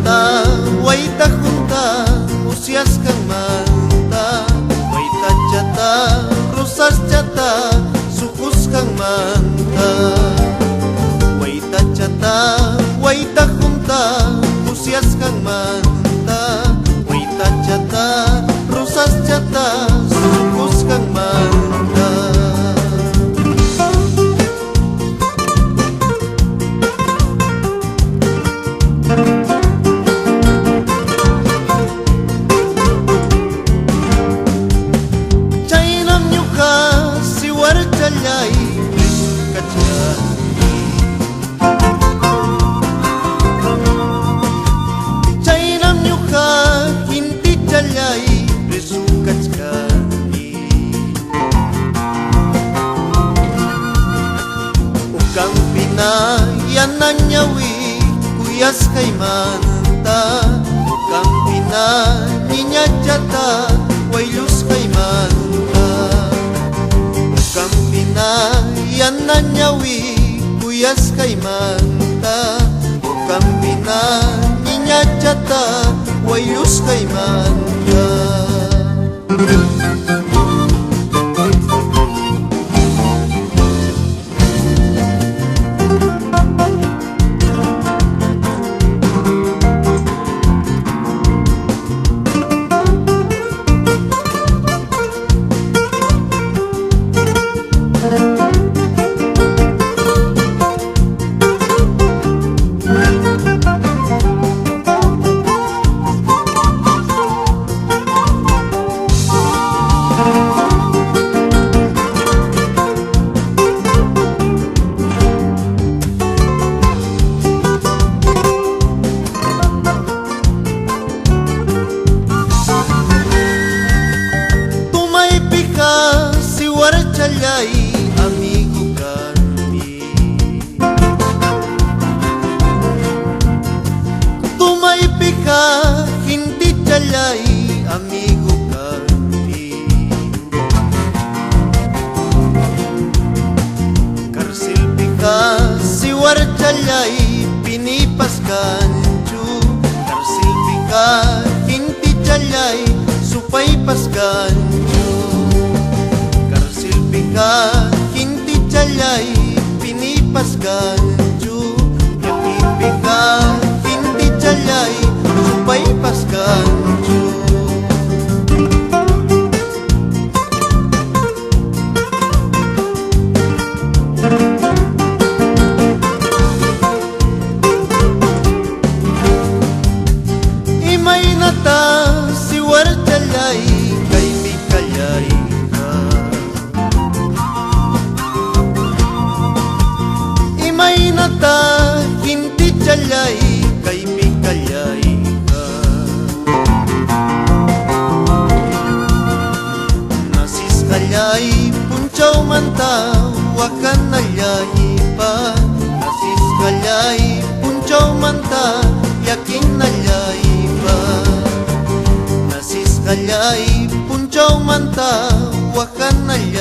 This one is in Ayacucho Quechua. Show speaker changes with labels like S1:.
S1: Waytachata, wayta junta, usyasqanmanta. Waytachata, rosaschata, suqusqanmanta. Waytachata, wayta junta, usyasqanmanta. Waytachata, rosaschata, suqusqanmanta. Chaynam ñuqa siwarchallay kachkani. Chaynam ñuqa kintichallay preso kachkani. Ukampina yanañawi kuyasqaymanta. Ukampina niñachata wayllusqaymanta. Ukampina yanañawi kuyasqaymanta. Ukampina niñachata wayllusqaymanta. Tumaypiqa siwarchallay amigo kanki. Tumaypiqa jintichallay amigo kanki. Karsilpiqa siwarchallay pinipas kanchu. Karsilpiqa jintichallay supaypas kanchu. Karsilpiqa jintichallay pinipas kanchu. Llakipiqa jintichallay supaypas kanchu. Imaynata siwarchallay kaypi kallayqa. Imaynata jintichallay kaypi kallayqa. Nasisqallay punchawmanta waqanallaypa. Nasisqallay punchawmanta llakinallaypa. Nasisqallay punchawmanta waqanallaypa.